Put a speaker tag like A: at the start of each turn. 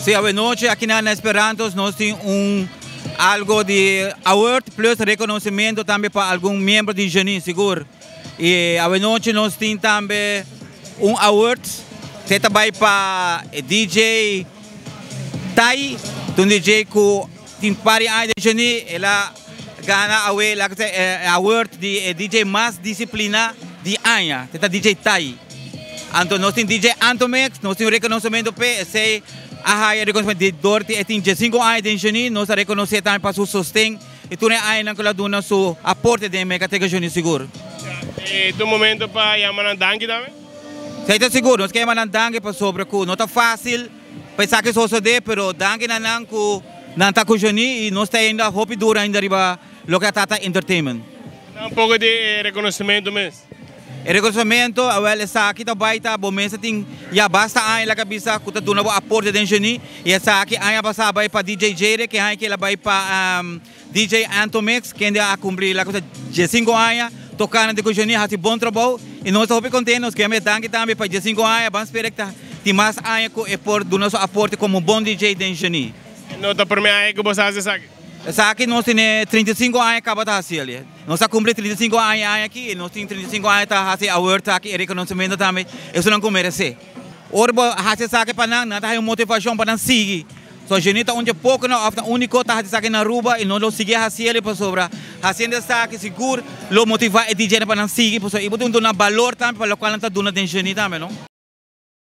A: Si, awe nochi aki na Esperantos nos tin un algo di award plus reconocimento tambe pa algun miembro di Genie, sigur. Y awe nochi nos tin tambe un award, cu ta bay pa DJ Tai, un DJ cu tin varios aña di Genie, el a gana awe award di DJ mas disciplina di aña, ta DJ Tai. Anto nos tin DJ Antomex, nos tin reconocimento pa esey a reconocimento di Dorothy, e tin 5 aña di Genie, nos a reconoce tambe pa su sosten y tur aña cu el a duna su aporte den Mercadotecnia Genie, sigur.
B: Y ta un momento pa yama nan danki tambe?
A: Si, ta sigur, nos kier yama nan danki pasobra cu no ta facil pensa cu sucede, pero danki na nan cu nan ta cu Genie y nos ta ainda hopi duro ainda riba loke ta entertainment.
B: Un poco di reconocimento mes.
A: E reconocimento, wel, esaki ta bay ta, bo mesa tin ya basta aña la cabeza cu ta duna bo aporte den Genie y esaki aña pasa a bay pa DJ Jere, cu aña aki el a bay pa DJ Antomex, cu a cumpli la cosa 5 aña, tocando cu Genie, haci bon trabou y nos ta hopi contento, nos kier danki tambe pa 5 aña, ban spera tin mas aña cu e por duna su aporte como bon DJ den Genie.
B: No ta prome aña cu bo ta haci esaki?
A: Esaki nos tin 35 aña caba ta haci. Nos a cumpli 35 aña aki y nos tin 35 aña ta haci award aki y reconocimento tambe. Esey nan merece. Ora bo haci esaki pa nan, nan ta un motivacion pa nan sigui. So Genie ta un poco no of unico ta haci esaki na Aruba y nos lo sigui haci pasobra. Haciendo esaki sigur lo motiva e DJ pa nan sigui, pasobra y bo duna balor tambe pa loke nan ta duna den Genie tambe, no?